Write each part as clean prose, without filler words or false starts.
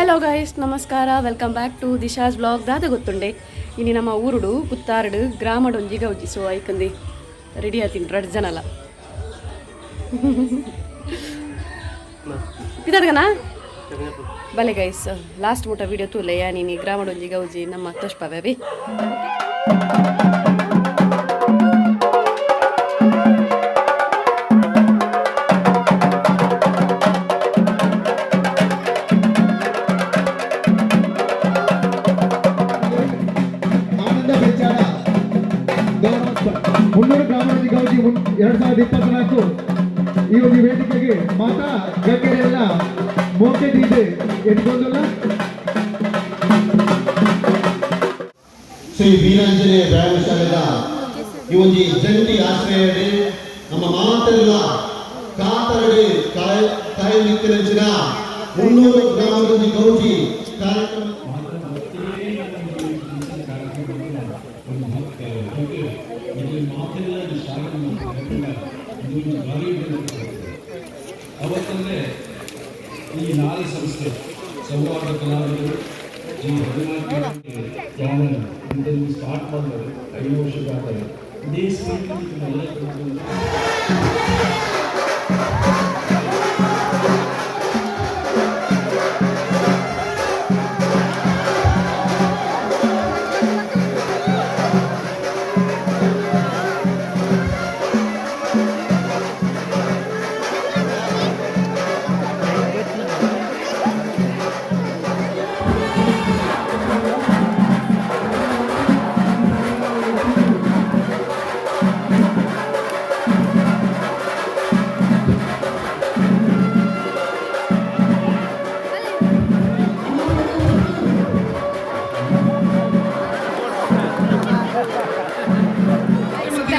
Hello guys, ನಮಸ್ಕಾರ. Welcome back to Disha's vlog. ದಾದ ಗೊತ್ತುಂಡೆ, ಇನಿ ನಮ್ಮ ಊರುಡು ಕುತ್ತಾರಡು ಗ್ರಾಮಡೊಂಜಿ ಗೌಜಿ. ಸೊ ಐಕಂದಿ ರೆಡಿ ಆತೀನಿ ರಡ್ ಜನಲ ಇದಾರ್ಗನಾ. ಬಲೆ ಗೈಸ್, ಲಾಸ್ಟ್ ಮುಟ ವಿಡಿಯೋ ತೂಲೆ. ನೀನಿ ಗ್ರಾಮಡೊಂಜಿ ಗೌಜಿ ನಮ್ಮ ತೋಷ್ಪವೆ. ಆನಂದ ಬೆಚ್ಚಾಡ ಗೌರವ ಮುನ್ನೂರು ಗ್ರಾಮಾಂತರ ಗೌಜಿ 2024 ಈ ಒಂದು ವೇದಿಕೆಗೆ ಮಾತಾ ಗಣ್ಯರೆಲ್ಲ ಮೋಕೆ ದೀದೆ ಎಟ್ಕೊಂಡಲ್ಲ. ಶ್ರೀ ವೀರಾಂಜನೇಯ ವ್ಯಾಯಾಮ ಶಾಲೆದ ಈ ಒಂದು ಜಂಟಿ ಆಶ್ರಯಡಿ ನಮ್ಮ ಮಾತೆಲ್ಲ ಕಾತರಡಿ ಕಾಯ ಕಾಯ ನಿತ್ತಿರಂಚಿನ 300 ಗ್ರಾಮದಲ್ಲಿ ಗೌಜಿ ಕಾರ್ಯಕ್ರಮ. ಅವತ್ತಂದರೆ ಈ ನಾಲ್ ಸಂಸ್ಥೆ ಸೌಹಾರ್ದ ಕಲಾವಿದರು ಜಿ 14 ಯಾವನ ಇಂಥದ್ದು ಸ್ಟಾರ್ಟ್ ಮಾಡಿದ್ರು 5 ವರ್ಷದಾದರೆ ಇದೇ ಸ್ಪೀಡ್.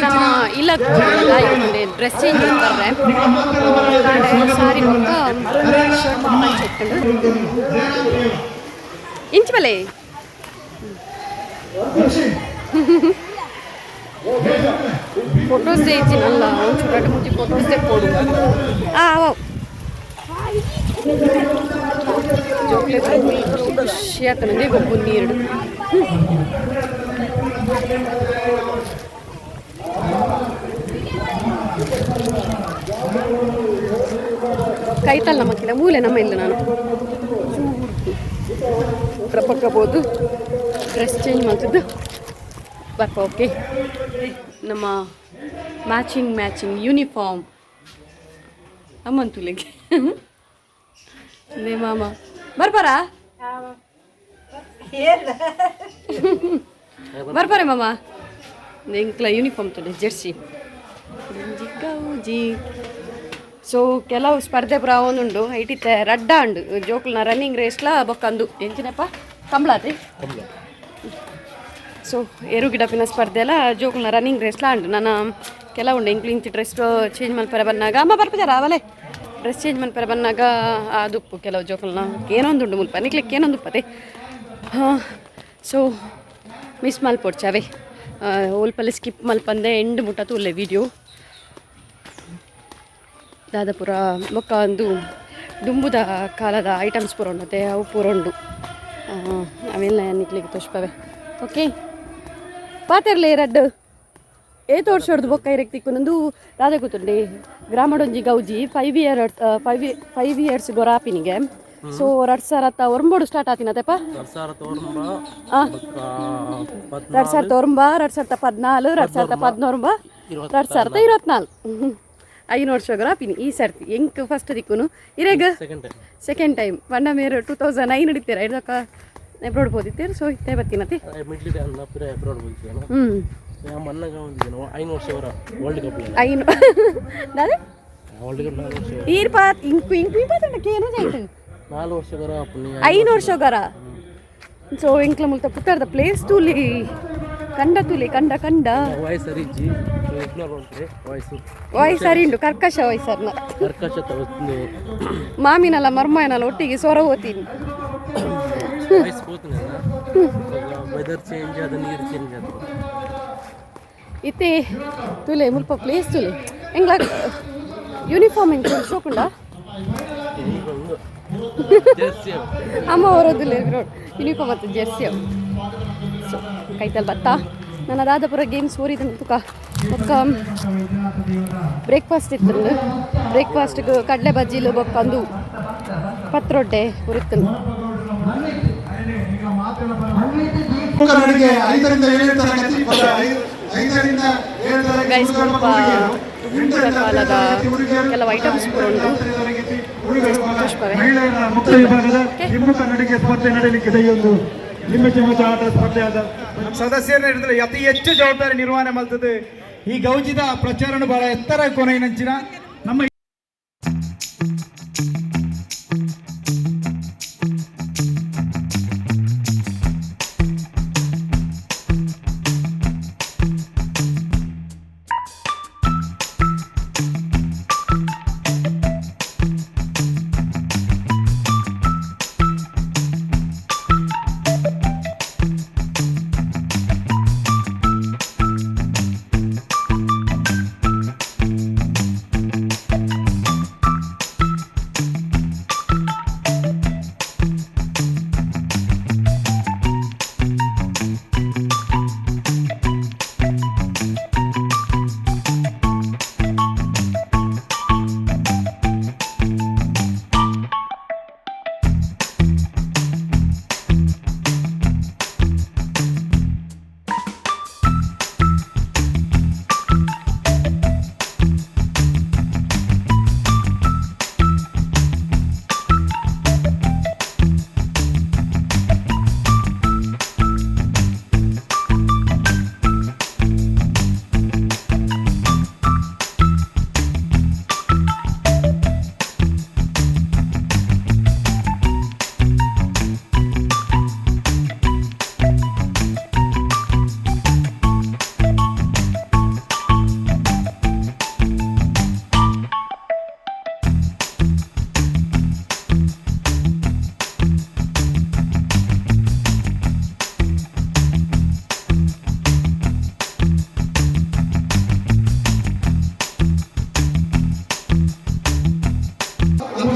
ನಮ್ಮ ಇಲ್ಲ, ಡ್ರೆಸ್ ಚೇಂಜ್ ಬರ್ರೆ. ಸಾರಿ ಬೊಕ್ಕ ಶರ್ಟ್ ಪಂಚೆ ಇಟ್ಕೊಂಡು ಇಂಚ್ ಬಲೆ. ಫೋಟೋಸ್ ಇಜ್ಜಿನಲ್ಲ, ಒಂಚೂರು ರಡ್ಡ್ ಮೂಜಿ ಫೋಟೋಸ್ ದೆಪ್ಪೊಡು. ಆ ಅವು ಜೋಕ್ಲೆ ಖುಷಿ ಆತನಂಗೆ ಗೊಬ್ಬು ನೀರು. ಕೈತಲ್ ನಮಕ್ಕಿಲ್ಲ ಮೂಲೆ ನಮ್ಮ ಇಲ್ಲ. ನಾನು ಪಕ್ಕಬೋದು ಡ್ರೆಸ್ ಚೇಂಜ್ ಮಾಡ್ತಿದ್ದು ಬರ್ಪ. ಓಕೆ, ನಮ್ಮ ಮ್ಯಾಚಿಂಗ್ ಮ್ಯಾಚಿಂಗ್ ಯೂನಿಫಾರ್ಮ್ ಅಮ್ಮನ್ ತುಲೆಗೆ. ನೇ ಮಾಮ ಬರ್ಪಾರಾ? ಬರ್ಪಾರೆ ಮಾಮ. ಎಂಕ್ಲ ಯೂನಿಫಾರ್ಮ್ ತುಲೆ ಜೆರ್ಸಿ ಗೌಜಿ. ಸೊ ಕೆಲವು ಸ್ಪರ್ಧೆ ಪೂರ ಆವೊಂದುಂಡು. ಐಟಿತ್ತೆ ರಡ್ಡ ಉಂಡು ಜೋಕುಲ್ನ ರನ್ನಿಂಗ್ ರೇಸ್ಲ ಬೊಕ್ಕಂದು ಎಂಚಿನಪ್ಪ ಕಂಬ್ಳಾತೆ. ಸೊ ಏರು ಗಿಡಪಿನ ಸ್ಪರ್ಧೆ ಎಲ್ಲ ಜೋಕುಲ್ನ ರನ್ನಿಂಗ್ ರೇಸ್ಲ ಉಂಡು. ನಾನು ಕೆಲವು ಉಂಡು. ಎಂಕ್ಲು ಇಂಚಿ ಡ್ರೆಸ್ ಚೇಂಜ್ ಮಲ್ಪರೆ ಬನ್ನಾಗ ಅಮ್ಮ ಬರ್ಪಜಾರ ಅವಲೇ. ಡ್ರೆಸ್ ಚೇಂಜ್ ಮಲ್ಪರೆ ಬನ್ನಾಗ ಆ ದುಪ್ಪು ಕೆಲವು ಜೋಕುಲ್ನ ಏನೊಂದುಂಡು ಮುಲ್ಪ ನಿಕ್ಲಿಕ್ಕೆ ಏನೊಂದು ಉಪ್ಪತೆ. ಹಾಂ, ಸೊ ಮಿಸ್ ಮಲ್ಪೊಡ್ಚಾವೆ ಓಲ್ಪಲ್ಲಿ ಸ್ಕಿಪ್ ಮಲ್ಪಂದೆ ಎಂಡ್ ಮುಟ್ಟ ತೂಲೆ ವಿಡಿಯೋ. ದಾದಪುರ ಬೊಕ್ಕ ಒಂದು ದುಂಬುದ ಕಾಲದ ಐಟಮ್ಸ್ ಪೂರ ಉಂಡತೆ, ಅವು ಪೂರ ಉಂಡು. ಅವೆಲ್ಲ ನಿಕ್ಲಿಗೆ ತೋಷ್ಪವೆ. ಓಕೆ, ಪಾತೆರ್ಲೆ ರಡ್ಡ್ ಏತ್ ವರ್ಷಡ್ದು ಬೊಕ್ಕ ಇರೆಗ್ ತಿಕ್ಕುನಂದು ದಾದ ಗೊತ್ತುಂಡೆ. ಗ್ರಾಮಡೊಂಜಿ ಗೌಜಿ 5 year, 5 years ಗೊರಾಪಿನಿಗೆ. ಸೊ 2009 ಸ್ಟಾರ್ಟ್ ಆತಿನತೆಪ. 2009, 2014, 2019, 2024, 5 ವರ್ಷ ಆಪಿನಿ. ಈ ಸರ್ತಿ ಎಂಕ್ ಫಸ್ಟ್ ದಿಕ್ಕುನು, ಇರೆಗ್ ಸೆಕೆಂಡ್ ಟೈಮ್. ಪಂಡ ಮೇರು 2009 ಹಿಡಿತೀರ ಐದಕ್ಕ ಅಬ್ರೋಡ್ ಹೋದಿತ್ತೀರ. ಸೊ ಇತ್ತೆ ಬತ್ತಿನತಿ. ಹ್ಞೂ. 5 ವರ್ಷ ವರ್ಲ್ಡ್ ಕಪ್. ಐನು ದಾದೆ. ವರ್ಲ್ಡ್ ಕಪ್ 4 ವರ್ಷ. ಈರ್ ಪಾತ್ ಇಂಕು ಇಂಕು ಇಂಪಾತಂಡ ಕೇನು ಜಾಯ್ತು. 4 ವರ್ಷ. 5 ವರ್ಷಗರ. ಸೊ ಎಂಕ್ಲ ಮುಲ್ತ ಪುತ್ತರ್ದ ಪ್ಲೇಸ್ ತೂಲಿ, ಕಂಡ ತೂಲಿ, ಕಂಡ ಕಂಡ. ವಾಯ್ಸ್ ಸರಿ ಇಗ್ನೋರ್ ಮಾಡ್ತಾರೆ ವಾಯ್ಸು. ವಾಯ್ಸ್ ಸರಿ ಉಂಡು, ಕರ್ಕಶ ವಾಯ್ಸರ್ನ. ಕರ್ಕಶ. ಮಾಮಿನಲ್ಲ ಮರ್ಮಾಯನಲ್ಲ ಒಟ್ಟಿಗೆ ಸೊರ ಹೋತೀನಿ. ವಾಯ್ಸ್ ಪೋತುನಲ್ಲ, ವೆದರ್ ಚೇಂಜ್ ಆದ, ನೀರು ಚೇಂಜ್ ಆದ. ಇತ್ತೆ ತುಲೆ ಮುಲ್ಪ ಪ್ಲೇಸ್ ತುಲೆ. ಎಂಗ್ಲ ಯೂನಿಫಾರ್ಮ್ ಎಂಕ್ ಶೋಕುಂಡ. ಜೆರ್ಸಿ. ಅಮ್ಮ ಹೊರೋದಿಲ್ಲ ಗ್ರೌಂಡ್ ಯೂನಿಫಾರ್ಮ್ ಮತ್ತು ಜೆರ್ಸಿ ಅವು. ಸೊ ಕೈತಲ್ ಬತ್ತಾ ನಾನು ಅದಾದ ಪೂರ ಗೇಮ್ಸ್ ಓರಿದ ತುಕ ಬೊಕ್ಕ ಬ್ರೇಕ್ಫಾಸ್ಟ್ ಇತ್ತು. ಬ್ರೇಕ್ಫಾಸ್ಟ್ಗೆ ಕಡಲೆ ಬಜ್ಜಿಲು ಬೊಕ್ಕ ಅಂದು ಪತ್ರೊಡ್ಡೆ ಉರಿತ್ತು. ಕನ್ನಡಿಗೆ 5ರಿಂದ 7 ತರಗತಿ, 5ರಿಂದ 7 ತರಗತಿ ಗೈಸ್, ಹುಡುಗರು ಸ್ವಲ್ಪ ಹುಡುಗಿಯರು, ದುಂಬುದ 8ರಿಂದ ಕಾಲದ ತರಗತಿ ಹುಡುಗಿಯರು, ಕೆಲವು ಐಟಮ್ಸ್ ಪೂರ ಉಂಟು. ತರಗತಿ ಹುಡುಗರು ಪುಷ್ಪವೇ. ಮಹಿಳೆಯರ ಮುಕ್ತ ವಿಭಾಗದ ಲಿಂಬು ಕನ್ನಡಿಗೆ ಸ್ಪರ್ಧೆ ನಡೆಯಲಿಕ್ಕಿದೆ. ಈ ಒಂದು ಲಿಂಬೆ ಚಮಚ ಆಟ ಸ್ಪರ್ಧೆ ಆದ ಸದಸ್ಯರ ಹಿಡಿದ್ರೆ ಅತಿ ಹೆಚ್ಚು ಜವಾಬ್ದಾರಿ ನಿರ್ವಹಣೆ ಮಾಡ್ತದೆ. ಈ ಗೌಜಿದ ಪ್ರಚಾರನು ಬಹಳ ಎತ್ತರ ಕೊನೆಯಿನಂಚಿನ ನಮ್ಮ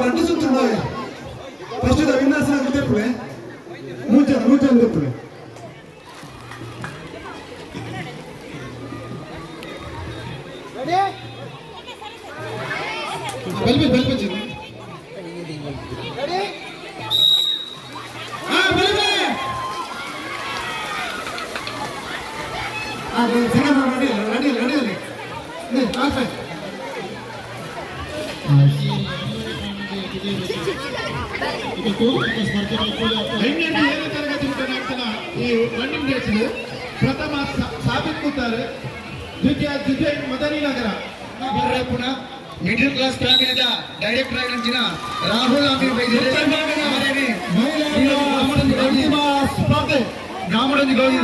రెండు ಸುತ್ತುన్నాయి. ಫಸ್ಟ್ ವಿನ್ಯಾಸ ತೆಪ್ಪುಲೆ ಮೂಚ ಮೂಚ ತೆಪ್ಪುಲೆ. ಬೆಲ್ಬಿ ಬೆಲ್ಬಿ ready ready ready ready. 5ರಿಂದ 7 ತರಗತಿ ಮುಖ ಈ ರನ್ನಿಂಗ್ ರೇಸ್ ಪ್ರಥಮ ಸಾಬಿತ್ ಕೂತಾರೆ, ದ್ವಿತೀಯ ದ್ವಿತೀಯ ಮದನಿ ನಗರ. ಪುನಃ ಮಿಡಿಲ್ ಕ್ಲಾಸ್ ಫ್ಯಾಮಿಲಿದ ಡೈರೆಕ್ಟರ್ ಆಗಿನ ರಾಹುಲ್ ಅಮೀರ್ ಸ್ಪರ್ಧೆ ಗ್ರಾಮಡೊಂದು Gauri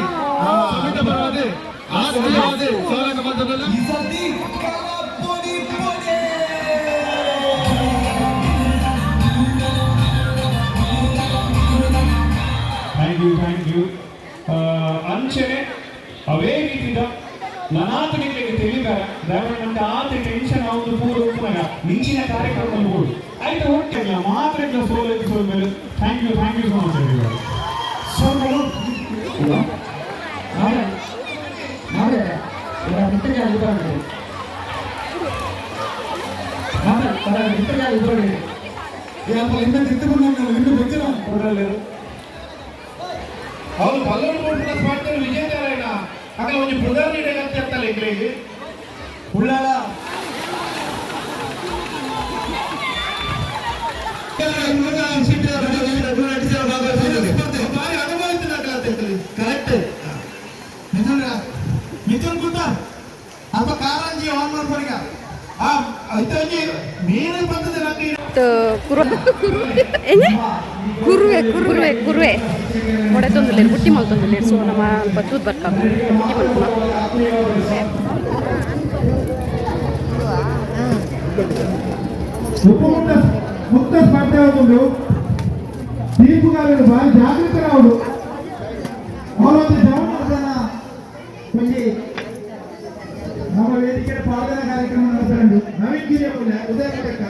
ಸಮಿತ ಬರವಾದ ಆಸ್ತಿವಾದ ಸೋಲಕ ಬಂದದಲ್ಲ. Thank you, thank you. ಅಂಚನೆ ಅವೇ ರೀತಿದ ನನಾತನಿಗೆ ತಿಳಿದಾರ ದಯಮಾಡಿ ಆತ ಟೆನ್ಷನ್ ಆವುದು ಪೂರ ಉಪ್ಪುನಗ ಮಿಂಚಿನ ಕಾರ್ಯಕ್ರಮ ಬೋಡು ಆಯ್ತು ಒಟ್ಟಿಲ್ಲ ಮಾತ್ರ ಸೋಲ್ ಸೋಲ್ ಮೇಲೆ. Thank you, thank you so much. అవును పల్లెలు పోటున్న స్పర్ధలు విజేతలైన అక్కడ కొంచెం పుదార్ చెప్తాను ఇక్కడికి ಉಳ್ಳಾಲ ಕರೆಕ್ಟ್. ಮಿಥುನ್ ಮಿಥುನ್ ಕೂತ ಅಪ್ಪ ಕಾರಂಜಿ ಆನ್ ಮಾಡ್ಕೊಡಿಗ అయితే మీరే పద్ధతి నాకు ಕುರು ಏನೆ ಕುರುವೆ ಕುರುವೆ ಕುರುವೆ ಮೊಡೆ ಬುಟ್ಟಿ ಮಲ್ತೊಂದುಲ್ಲೆರ್. ಸೊ ನಮ್ಮ ಅಲ್ಪ ತೂದು ಬರ್ಕ ಬುಟ್ಟಿ ಮಲ್ಪುನ. ಉಪಮುಕ್ತ ಮುಕ್ತ ಸ್ಪರ್ಧೆ ಒಂದು ತೀರ್ಪುಗಾರರು ಭಾರಿ ಜಾಗೃತರಾವರು. ಅವರೊಂದು ಜವಾಬ್ದಾರನ ಒಂಜಿ ನಮ್ಮ ವೇದಿಕೆ ಪಾದನ ಕಾರ್ಯಕ್ರಮ ನಡೆಸಲು ನವೀನ್ ಗಿರಿ ಉದಯ ಘಟಕ.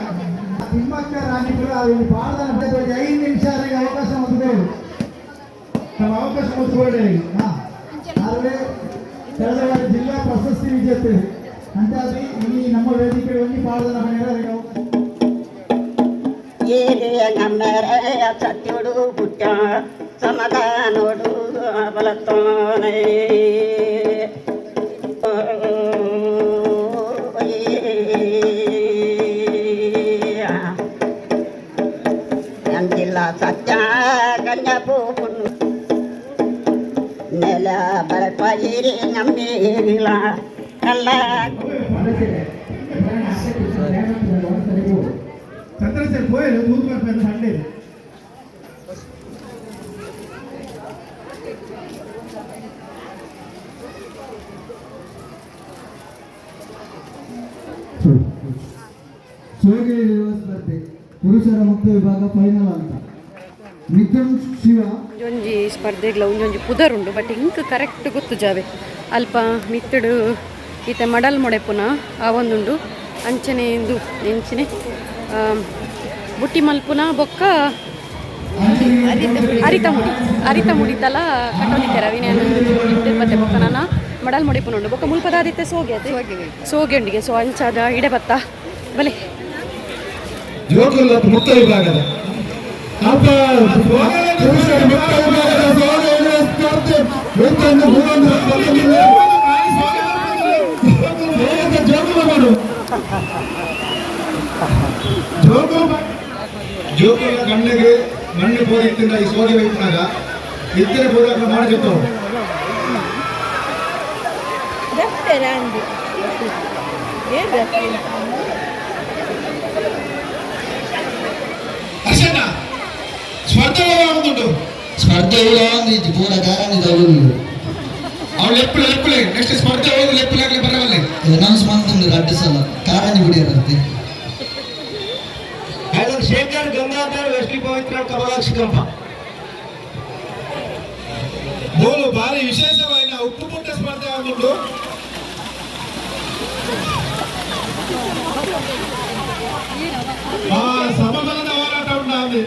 ತಿಮ್ಮಕ್ಕ ರಾಣಿಪುರ ಇಲ್ಲಿ ಪಾಡ್ದನ 5 ನಿಮಿಷ ಅವಕಾಶ ಮೊದಲು, ನಮ್ಮ ಅವಕಾಶ ಮೊದಲು. ಆದರೆ ಕಳೆದ ಬಾರಿ ಜಿಲ್ಲಾ ಪ್ರಶಸ್ತಿ ವಿಜೇತರು ಅಂತ ಇಲ್ಲಿ ನಮ್ಮ ವೇದಿಕೆ ಒಂದು ಪಾಡ್ದನ ಮನೆಯವರ ಅವಕಾಶ. సత్యుడు పుట్టా సమాధానుడు బలతోనే. జిల్లా సత్య కన్యపు నెల బలపయిరి నమ్మేలా కల్లా. ಚಂದ್ರಶೇಖರ್ ಪೋಯಲು ನೂರು ರೂಪಾಯಿ ಸಂಡೇ. ಸೋಗೆ ಸ್ಪರ್ಧೆ ಪುರುಷರ ಮುಕ್ತ ವಿಭಾಗ ಫೈನಲ್ ಅಂತ ಮಿಥುನ್ ಶಿವ. ಒಂಜೊಂಜಿ ಸ್ಪರ್ಧೆಗ್ಲ ಒಂಜೊಂಜಿ ಪುದರ್ ಉಂಡು, ಬಟ್ ಇಂಕ್ ಕರೆಕ್ಟ್ ಗೊತ್ತು ಜಾವೆ. ಅಲ್ಪ ಮಿತ್ತುಡು ಈತೆ ಮಡಲ್ ಮೊಡೆಪುನ ಆ ಒಂದುಂಡು. ಅಂಚನೆ ಇಂದು ಎಂಚಿನೆ ಬುಟ್ಟಿ ಮಲ್ಪುನ ಬೊಕ್ಕ ಅರಿತ ಮುಡಿ, ಅರಿತ ಮುಡಿತಲ ಕಟ್ಟೊಂದಿತ್ತೆರ ಅವಿನ ಬತ್ತೆ. ಬೊಕ್ಕ ನಾನ ಮಡಲ್ ಮೊಡೆಪುನ ಉಂಡು. ಬೊಕ್ಕ ಮುಲ್ಪದಾದಿತ್ತೆ ಸೋಗೆ ಅತೆ, ಸೋಗೆ ಉಂಡಿಗೆ. ಸೊ ಅಂಚಾದ ಇಡೆ ಬತ್ತ ಬಲೆ. ಜೋಕುಲ ಮುಕ್ತ ವಿಭಾಗದ ಅಲ್ಪ ಪುರುಷರ ಮುಕ್ತ ವಿಭಾಗದ ಸೋಗೆ ಸ್ಪರ್ಧೆ ಒಂದೊಂದು ಮೂರೊಂದು ಜೋಕುಲ ಮಾಡು. ಜೋಕುಲು ಜೋಕುಲ ಕಣ್ಣಿಗೆ ಮಣ್ಣು ಪೋರಿತ್ತಿಂದ ಈ ಸೋಗೆ ವೈಪುನಾಗ ಇತ್ತರೆ ಪೂರಕ ಮಾಡಿ ಜೊತೆ. ಅರ್ಶನ ಸ್ಪರ್ಧೆ ಉಂಟು. ಸ್ಪರ್ಧೆ ಒಂದು ಪೂರ ಕಾರಣ ತಗೊಳ್ಳು. ಅವಳು ಲೆಪ್ಪು ಲೆಪ್ಪುಲೆ, ನೆಕ್ಸ್ಟ್ ಸ್ಪರ್ಧೆ ಹೋಗಿ ಲೆಪ್ಪುಲಾಗ್ಲಿ ಬರವಲ್ಲೆ. ಅನೌನ್ಸ್ ಮಾಡ್ತಂದ್ರೆ ರಡ್ಡು ಸಲ ಕಾರಂಜಿ ಬಿಡಿಯರಂತೆ. ಶೇಖರ್ ಗಂಗಾಧರ್, ವೆಸ್ಲಿ ಪವಿತ್ರ, ಕಮಲಾಕ್ಷಿ ಕಂಪ. ಮೂಲು ಭಾರಿ ವಿಶೇಷವಾದ ಉಪ್ಪು ಮುಟ್ಟ ಸ್ಪರ್ಧೆ ಆಗುಂಟು. ಆ ಸಮಬಲದ ಹೋರಾಟ ಉಂಟಾದೆ.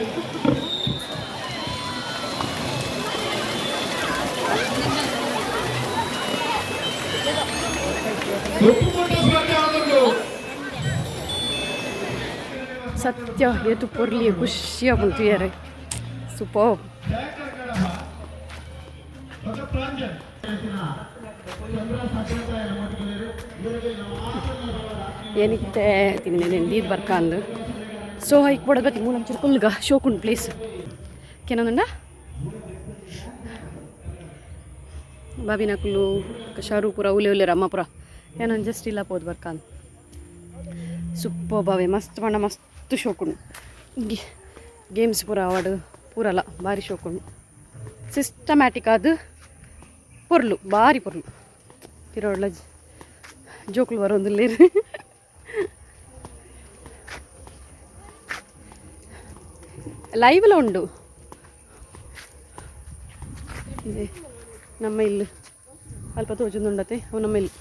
ಉಪ್ಪು ಮುಟ್ಟ ಸ್ಪರ್ಧೆ ಆಗುಂಟು. ಸತ್ಯ ಏತು ಪೊರ್ಲಿ, ಖುಷಿ ಆಪುಂಡು ತೂಯರೆ. ಸೂಪರ್. ಪ್ರಾಂಜಲ್. ಏನಿತ್ತೆ ತಿನ್ನಿ ದೀದ್ ಬರ್ಕಾಂದು. ಸೊ ಹೈಕ್ ಬಡದ ಬತ್ತಿ ಮೂಲ ಒಂಚೂರು ಕುಲ್ಗ ಶೋಕುಂಡು ಪ್ಲೇಸ್ ಕೆನೊಂದುಂಡ. ಬಾಬಿನಕುಲು ಶಾರೂಪುರ ಉಲೆ ಉಲ್ಲೆರ್ ಅಮ್ಮಪುರ. ಏನೊಂದು ಜಸ್ಟ್ ಇಲ್ಲ ಪೋದು ಬರ್ಕಾಂದು. ಸೂಪರ್ ಬಾವೆ, ಮಸ್ತ್ ಪಂಡ ಮಸ್ತ್ ಶೋಕುಂಡು. ಗೇಮ್ಸ್ ಪೂರ ಅವಾಡು ಪೂರಲ ಭಾರಿ ಶೋಕುಂಡು. ಸಿಸ್ಟಮ್ಯಾಟಿಕ್ ಆದ್ ಪೊರ್ಲು, ಭಾರಿ ಪೊರ್ಲು. ಪಿರೋಡ್ಲ ಜೋಕುಲು ಬರೋಂದುಲ್ಲೇರು. ಲೈವ್ಲ ಉಂಡು. ಇದೆ ನಮ್ಮ ಇಲ್ಲು ಅಲ್ಪ ತೋಜೊಂದುಂಡತೆ, ಅವು ನಮ್ಮ ಇಲ್ಲು.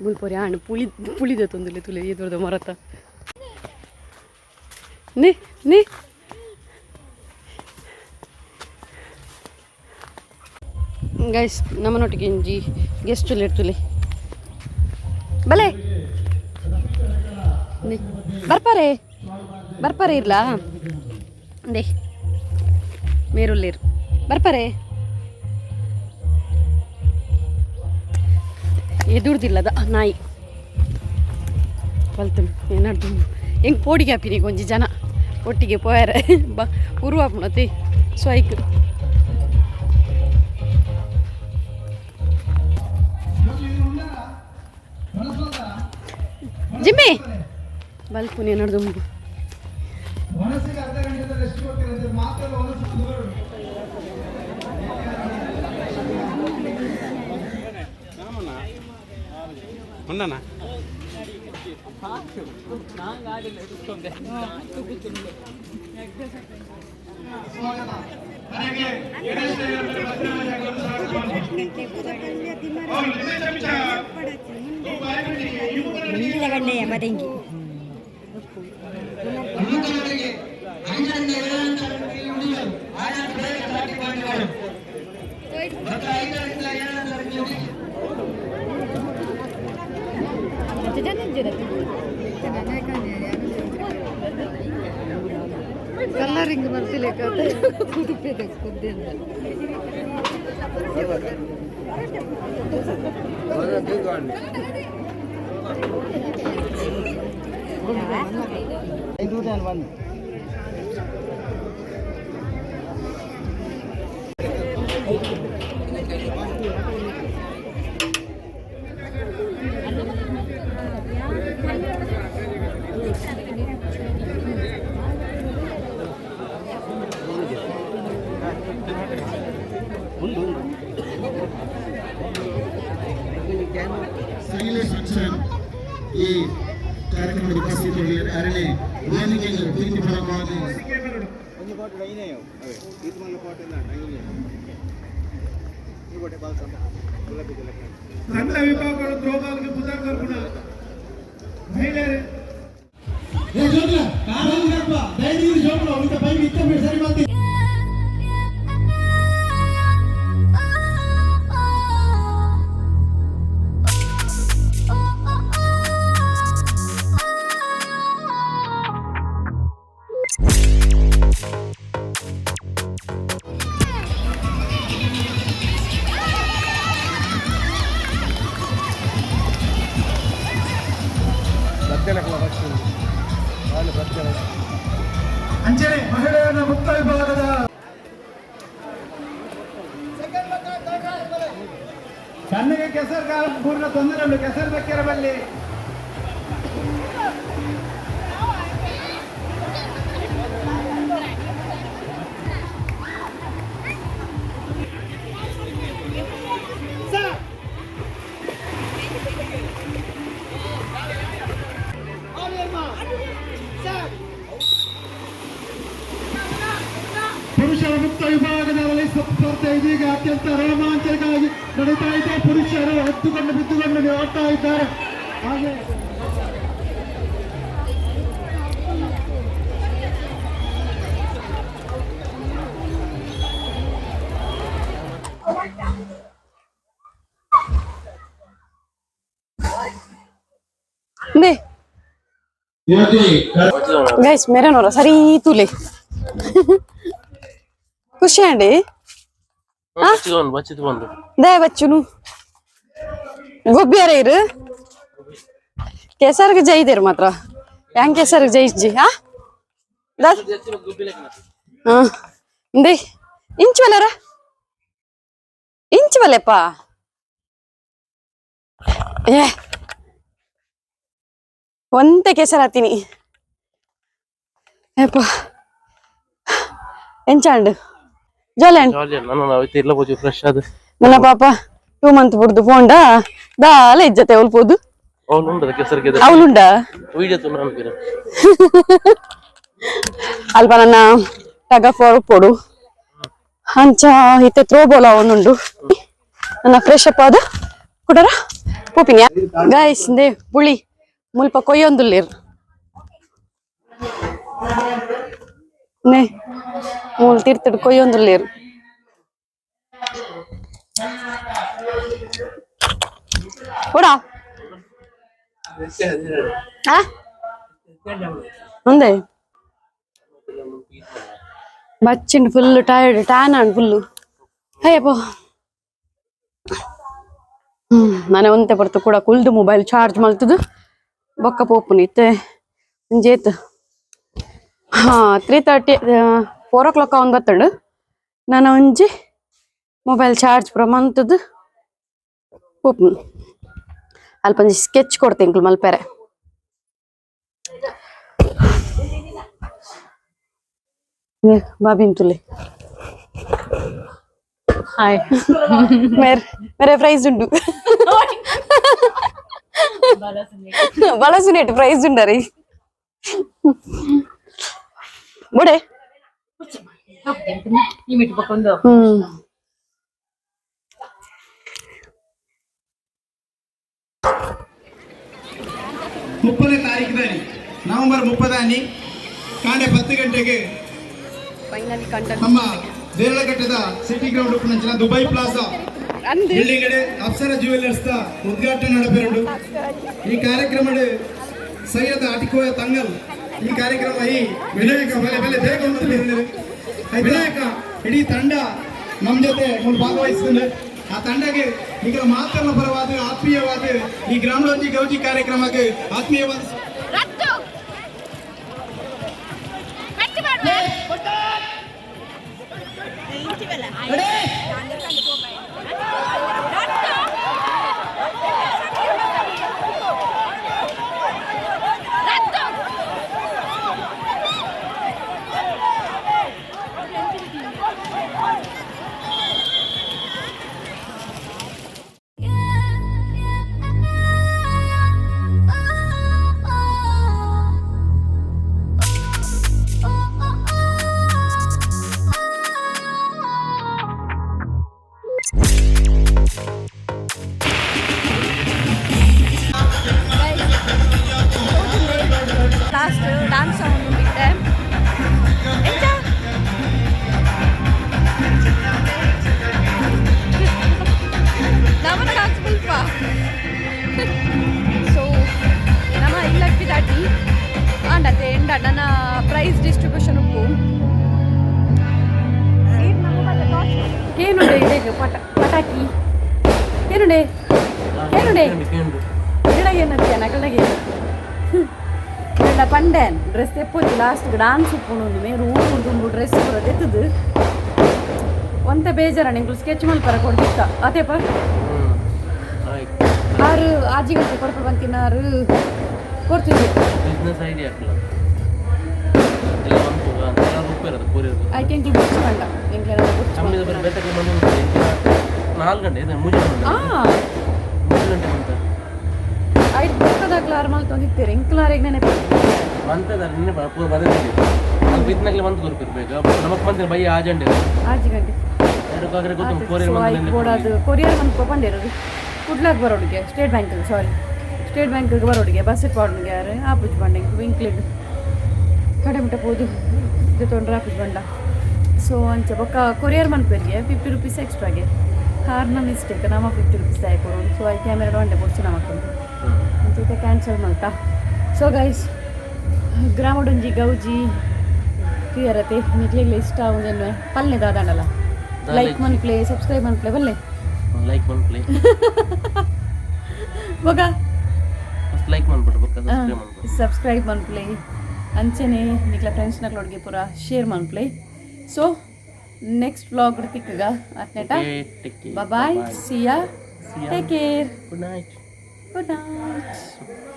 ಮುಲ್ಪೊರಿ ಆಣ್ ಪುಳಿ ಪುಳಿದ ತೊಂದುಲೆ ತುಲೆ ಎದುರ್ದ ಮರತ ನೇ ನೇ. ಗೈಸ್, ನಮ್ಮನೊಟ್ಟಿಗೆ ಇಂಜಿ ಗೆಸ್ಟ್ ಇರ್ತುಲೆ ಬಲೆ ನೇ. ಬರ್ಪಾರೆ ಬರ್ಪಾರೆ ಇರ್ಲಾ they ಮೇರುಲ್ಲೇರು ಬರ್ಪಾರೆ. ಎದುರ್ದಿಲ್ಲದ ನಾಯಿ ಬಲ್ತು ಏನಾಡ್ದು ಹೆಂಗೆ ಪೋಡಿಗೆ ಹಾಪಿನಿ. ಒಂಜಿ ಜನ ಒಟ್ಟಿಗೆ ಪೋಯಾರೆ ಬ ಉರುವಾಪುಣತಿ. ಸೊ ಐಕ್ ಜಿಮ್ಮಿ ಬಲ್ಪುನಿ ಏನಾಡ್ದು. ಮನಸ್ಸಿಗೆ ಅರ್ಧ ಗಂಟೆ ರೆಸ್ಟ್ ಕೊಡ್ತೀರಂತೆ ಮಾತ್ರ ಮನಸ್ಸು. ಉಂಡನಾ? ಪದೆಂಗಿ. ಕಲ್ಲರಿಂಗ್ ಬರ್ತಿಲ್ಲ. ಕುದುಪೆ. ಶೈಲೇಶ್ ಅಕ್ಷರನ್ ಈ ಕಾರ್ಯಕ್ರಮದ ಉಪಸ್ಥಿತರಲ್ಲಿ ಅರಳಿ ವೇದಿಕೆಗೆ ಪ್ರೀತಿಪೂರ್ವಕವಾಗಿ. ತಂಡ ವಿಭಾಗಗಳು ಥ್ರೋಬಾಲ್ಗೆ ಪುದರ್ ಕೊರ್ಪುನ ಮಹಿಳೆಯರು. ಏ ಜೋಗ್ಲ ಕಾರಣ ದಯನೀರು ಜೋಗ್ಲ ಉಂಟ ಪೈ ಇತ್ತ ಸರಿ ಮಾಡ್ತೀನಿ. ಅಂಚನೆ ಮಹಿಳೆಯರ ಮುಕ್ತ ವಿಭಾಗದ ಕಣ್ಣಿಗೆ ಕೆಸರು ಪೂರ್ಣ ತೊಂದರೆ ಉಂಟು, ಕೆಸರು ಬೆಕ್ಕೆರ ಬಲ್ಲಿ. ಪುರುಷರ ಮುಕ್ತ ವಿಭಾಗದ ಸ್ಪರ್ಧೆ ಇದೀಗ ಅತ್ಯಂತ ರೋಮಾಂಚಕವಾಗಿ ನಡೀತಾ ಇದೆ. ಪುರುಷರು ಎದ್ದುಕೊಂಡು ಬಿದ್ದುಕೊಂಡು ಆಡ್ತಾ ಇದ್ದಾರೆ. ಹಾಗೆ ನೇ. ಗೈಸ್, ಮೆರನೋರ ಸರಿ ತೂಲೆ, ಖುಷಿ ಅಂಡಿ. ಬಚ್ಚಿದ್ ಬಚ್ಚಿದ್ ಬಂದು. They ಬಚ್ಚುನು ಗೊಬ್ಬಿಯಾರ ಇರು ಕೆಸರ್ಗೆ ಜೈದೇರು ಮಾತ್ರ. ಹೆಂಗ್ ಕೆಸರ್ಗೆ ಜೈಜ್ಜಿ? ಹಾ ಹಾ, ಇಂದೆ ಇಂಚು ಬಲ್ಲಾರ, ಇಂಚು ಬಲ್ಲೆಪ್ಪ. ಏ, ಒಂತೆ ಕೆಸರಾತೀನಿ ಏಪ್ಪ. ಎಂಚಾಂಡ್ ಜೋಲೆಂಡ್? ಜಾಲಿ. ನಾನು ನಾವು ಇಲ್ಲ ಪೋಜು ಫ್ರೆಶ್ ಅದು. ನನ್ನ ಪಾಪ 2 ಮಂತ್ ಬುಡ್ದು ಪೋಂಡ ದಾಲ ಇಜ್ಜತೆ ಉಲ್ಪೋದು. ಅವನು ಉಂಟದ ಕೆಸರಿಗೆ. ಅವಳುಂಡ. ವಿಡಿಯೋ ತುನ್ನ ಅನ್ಪಿರ. ಅಲ್ಪ ನನ್ನ ಟಗ ಫಾರ್ ಪೊಡು ಅಂಚ ಇತ್ತೆ ಥ್ರೋ ಬಾಲ್ ಒಂದುಂಡು. ನನ್ನ ಫ್ರೆಶ್ ಅಪ್ ಆದ ಕುಡರ ಪೋಪಿನಿ. ಗಾಯ್ಸ್, ಇಂದೆ ಪುಳಿ ಮುಲ್ಪ ಕೊಯ್ಯೊಂದುಲ್ಲೇರ್ ನೇ, ಮೂಲು ತಿರ್ತುಡು ಕೊಯ್ಯೊಂದುಲ್ಲೇರ್. ಕೊಡ. ಆ ಒಂದೇ ಬಚ್ಚಿಂಡ್ ಫುಲ್ ಟಯರ್ಡ್, ಟ್ಯಾನ್ ಆಂಡ್ ಫುಲ್ಲು. ಅಯ್ಯಪ್ಪ. ಮನೆ ಒಂತೆ ಪಡ್ತು ಕೂಡ ಕುಲ್ದು ಮೊಬೈಲ್ ಚಾರ್ಜ್ ಮಲ್ತದು ಬೊಕ್ಕ ಪೋಪುನಿ. ಇತ್ತೆ ಒಂಜೇತ್? ಹಾ, 3:30, 4 ಓ ಕ್ಲಾಕ್ ಅವನ್ ಬತ್ತಂಡು. ನಾನು ಒಂಜಿ ಮೊಬೈಲ್ ಚಾರ್ಜ್ ಪೂರ ಮಂತದು ಪೋಪುನಿ. ಅಲ್ಪ ಒಂಜಿ ಸ್ಕೆಚ್ ಕೊಡ್ತೀನಿ ಮಲ್ಪೆರೆ. ಬಾಬಿನ್ ತುಲೆ. ಹಾಯ್. ಮೇರೆ ಮೇರೆ ಪ್ರೈಸ್ ಉಂಡು, ಬಳಸುನೇಟ್ ಪ್ರೈಸ್ ಉಂಡರಿ ಬುಡೆ. 30ನೇ ತಾರೀಕು ನವೆಂಬರ್ 30 ಕಾಂಡೆ 10 ಗಂಟೆಗೆ ಫೈನಲಿ ಕಂಡ ನಮ್ಮ ದೇರಳಕಟ್ಟೆದ ಸಿಟಿ ಗ್ರೌಂಡ್ ಉಪ್ಪುನಂಚಿನ ದುಬೈ ಪ್ಲಾಜಾ ಅಂದು ಬಿಲ್ಡಿಂಗ್ ಅಪ್ಸರ ಜ್ಯುವೆಲ್ಲರ್ಸ್ the ಉದ್ಘಾಟನೆ ನಡಪೆರುಂಡು. ಈ ಕಾರ್ಯಕ್ರಮಡ್ ಸೈಯದ್ ಆಟಿಕೋಯ ತಂಗಲ್ ಈ ಕಾರ್ಯಕ್ರಮ ಈ ವಿನಾಯಕ ಬೆಲೆ ಬೆಲೆ ಬೇಗ ಉಂಟು. ವಿನಾಯಕ ಇಡೀ ತಂಡ ನಮ್ಮ ಜೊತೆ ಮೂಲು ಭಾಗವಹಿಸ್ತದೆ. ಆ ತಂಡಗೆ ಈಗ ಮಾತನ್ನ ಪರವಾದ ಆತ್ಮೀಯವಾದ ಈ ಗ್ರಾಮಲೋಜಿ ಗೌಜಿ ಕಾರ್ಯಕ್ರಮಕ್ಕೆ ಆತ್ಮೀಯವಾದ ಲಾಸ್ಟ್ ಡಾನ್ಸ್ ಬಿಟ್ಟೆ. ಎಂಚ ನಮನ ಡಾನ್ಸ್ ಮುಲ್ಪ. ಸೊ ನಮ್ಮ ಇಲ್ಲಕ್ಕೆ ದಾಟಿ ಆಂಡತೆ ಎಂಡ ನನ್ನ ಪ್ರೈಸ್ ಡಿಸ್ಟ್ರಿಬ್ಯೂಷನ್ ಉಪ್ಪು. ಕೇನುಂಡೆ ಇದೆ ಪಟ ಪಟಾಕಿ ಕೇನುಂಡೆ ಕೇನುಂಡೆ ಏನಂತೀಯ ನಗಲಗೆ ಕಂಡ ಪಂಡೇನ್ ಡ್ರೆಸ್ ತೆಪ್ಪೊಂಜಿ ಲಾಸ್ಟ್ ಡಾನ್ಸ್ ಉಪ್ಪುಂಡು. ಮೇರು ಊರು ದುಂಬು ಡ್ರೆಸ್ ಪೂರ ತೆತ್ತದು ಒಂತೆ ಬೇಜಾರ. ಎಂಕುಲು ಸ್ಕೆಚ್ ಮಲ್ಪರ ಕೊಡ್ದಿತ್ತ ಅದೇಪ. ಆಯ್ತು. ಆರು ಆಜಿ ಗಂಟೆ ಕೊರ್ಪು ಬಂತಿನಾರು ಕೊಡ್ತಿದ್ವಿ. ಬಿಸ್ನೆಸ್ ಐಡಿಯಾ ಹಾಕಲ್ಲ ಎಲ್ಲ ಮನ್ಪುಗ ಅಂತ ರೂಪಾಯಿ ಇರೋದು ಕೊರಿಯರ್. ಐಕೆ ಎಂಕ್ಲು ಬುಚ್ಚು ಬಂಡ ಎಂಕ್ಲೆಲ್ಲ ಬುಚ್ಚು. ನಮ್ಮಿದ ಬರೀ ಬೆಟ್ಟಕ್ಕೆ ಬಂದು 4 ಗಂಟೆ ಇದೆ ಮೂಜಿ ಗಂಟೆ. 3 ಗಂಟೆ ಬಂತ. ಐದು ಬೊಕ್ಕದಾಗ್ಲ ಆರು ಮಲ್ತೊಂದಿತ್ತೀರಿ ಎಂಕ್ಲಾರಿಗೆ ನೆನಪು. ಮಂತದ ನಿನ್ನೆ ಪೂರ ಬಂದಿದ್ದೀವಿ ಅಲ್ಲಿ ಬಿದ್ನಾಗ್ಲೇ ಮಂತ್ ಕೊರ್ಪಿರ್ಬೇಕು ನಮಕ್ ಮಂತಿನ ಬಯ್ಯ ಆಜಂಡೆ. ಆಜಿ ಗಂಟೆ. ಎರಡು ಕಾಕರೆ ಗೊತ್ತು ಕೊರಿಯರ್. ಸೊ ಐಕ್ ಬೋಡಾದು ಕೊರಿಯರ್ ಬಂದು ಪಂಡೇರು ಕುಡ್ಲಾಕ್ ಬರೋಡಿಗೆ ಸ್ಟೇಟ್ ಬ್ಯಾಂಕ್, ಸಾರಿ, ಸ್ಟೇಟ್ ಬ್ಯಾಂಕ್ಗೆ ಬರೋಡಿಗೆ ಬಸ್ ಪಾಡುಗೆ ಯಾರು ಆಪುಜ್ ಬಂಡ ಇಂಕ್ಲಿಗ್ ಕಡೆ ಮುಟ್ಟ ಪೋದು ತೊಂದ್ರೆ ಆಪುಜ್ ಬಂಡ. ಸೊ ಅಂಚ ಬೊಕ್ಕ ಕೊರಿಯರ್ ಮನ್ಪೇರಿಗೆ 50 ರುಪೀಸ್ ಎಕ್ಸ್ಟ್ರಾಗೆ ಕಾರ್ನ ಮಿಸ್ಟೇಕ್ ನಮ್ಮ 50 ರುಪೀಸ್ ಆಯ್ಕೊಡು. ಸೊ I camera ಬಂಡೆ ಬೊಡ್ಸು ನಮಕ್ಕೊಂಡು ಅಂಚ ಕ್ಯಾನ್ಸಲ್ ಮಲ್ತ. ಸೊ ಗೈಸ್, ಗ್ರಾಮಡೊಂಜಿ ಗೌಜಿ ತೂಯರತೆ ನಿಕ್ಲೆಗ್ಲ ಇಷ್ಟ ಒಂದೇನು ಪಲ್ಲೆ ದಾದಾಂಡಲ ಲೈಕ್ ಮನ್ಪ್ಲೆ ಸಬ್ಸ್ಕ್ರೈಬ್ ಮನ್ಪ್ಲೆ ಬಲ್ಲೆ. ಲೈಕ್ ಮನ್ಪ್ಲೆ. ಬೊಕ ಫಸ್ಟ್ ಲೈಕ್ ಮನ್ಬಿಟ್ಟು ಬೊಕ್ಕ ಸಬ್ಸ್ಕ್ರೈಬ್ ಮನ್ಬಿಟ್ಟು. ಸಬ್ಸ್ಕ್ರೈಬ್ ಮನ್ಪ್ಲೆ ಅಂಚನೆ ನಿಕ್ಲ ಫ್ರೆಂಡ್ಸ್ನಕ್ಲೊಡ್ಗೆ ಪೂರ ಶೇರ್ ಮನ್ಪ್ಲೆ. ಸೊ ನೆಕ್ಸ್ಟ್ ವ್ಲಾಗ್ ತಿಕ್ಕಗ ಅತ್ನೆಟ. Take care. Bye, see ya. See ya. Take care. Good night. Good night.